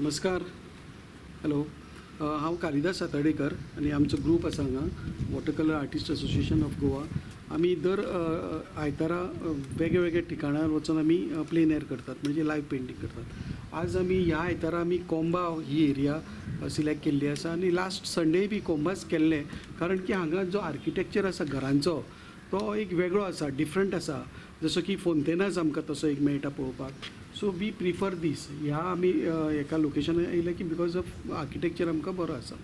नमस्कार, हॅलो. हांव कालिदास सातार्डेकर आनी आमचो ग्रूप आसा हांगा, Water Colour Artist Association of Goa. आमी दर आयतारा वेगळे वेगळे ठिकाणार वचून आमी प्लेन एर करतात, म्हणजे लायव पेंटींग करतात. आज आमी ह्या आयतारा आमी कोंबा ही एरिया सिलेक्ट केल्ली आसा आनी लास्ट संडे बी कोंबाच केल्लें, कारण की हांगा जो आर्किटेक्चर आसा घरांचो तो एक वेगळो आसा, डिफरंट आसा. जसो की फोंतेनाज आमकां तसो एक मेळटा पळोवपाक. सो we prefer दीस. ह्या आमी हेका लोकेशनार येयले की because of architecture आमकां बरो आसा.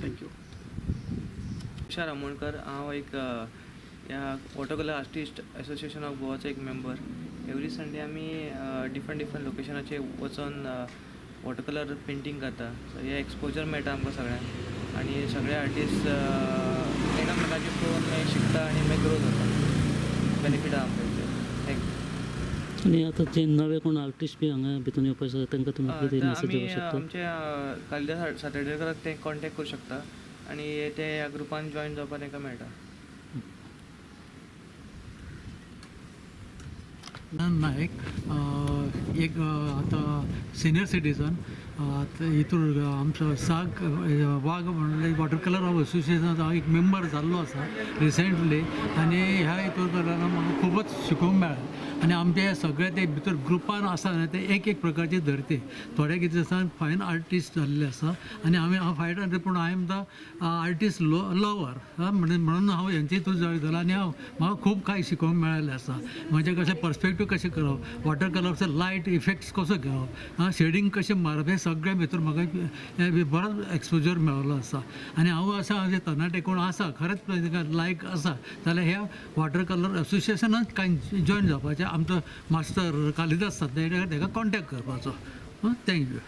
Thank you. Tushar Amonkar. हांव एक ह्या Water Colour Artist Association of गोवाचो एक मेंबर. एवरी संडे आमी डिफरंट डिफरंट लोकेशनाचेर वचोन वॉटर कलर पेंटींग करता. सो हे एक्सपोजर मेळटा आमकां सगळ्यांक आनी सगळे आर्टिस्ट एकामेकाचे पळोवन मागीर शिकता आनी मागीर ग्रो जाता. बेनिफीट आहा आमकां हेचेर. Thank you. आनी आतां जे नवे कोण आर्टिस्ट बी हांगा भितून येवपाक शकता, तांकां तुमी कितें मॅसेज आमी दिवपाक शकता? आमचे कालिदास सातर्डेकराक ते कॉन्टेक्ट करूं शकता आनी ते ह्या ग्रुपान जॉयन जावपाक तांकां मेळटा. नायक, एक आतां सिनियर सिटीजन. हितून आमचो साग वाग म्हणल्यार वॉटर कलर ऑफ असोसिएशनाचो हांव एक मेंबर जाल्लो आसा रिसेंटली आनी ह्या हितून कलरान म्हाका खुबूच शिकूंक मेळ्ळें. आनी आमचे सगळे ते भितर ग्रुपान आसा न्ही, ते एक एक प्रकारची धरती. थोडे कितें आसा, फायन आर्टिस्ट जाल्ले आसा आनी आमी हांव फायन आर्टिस्ट, पूण I am the artist lover म्हणून हांव हेंचे हितून जॉयन जालो आनी हांव म्हाका खूब कांय शिकोवंक मेळ्ळेलें आसा. म्हणजे कशें पर्सपेक्टीव कशें करप, वॉटर कलरचो लायट इफेक्ट्स कसो घेवप, आं, शेडींग कशें मारप, हें सगळें भितर म्हाका बरोच एक्सपोजर मेळिल्लो आसा. आनी हांव आसा अशें तरणाटे कोण आसा, खरेंच तांकां लायक आसा जाल्यार ह्या वॉटर कलर असोसिएशनात कांय जॉयन जावपाचें. आमचो मास्टर कालिदास सातनायक, ताका कॉन्टेक्ट करपाचो. Thank you.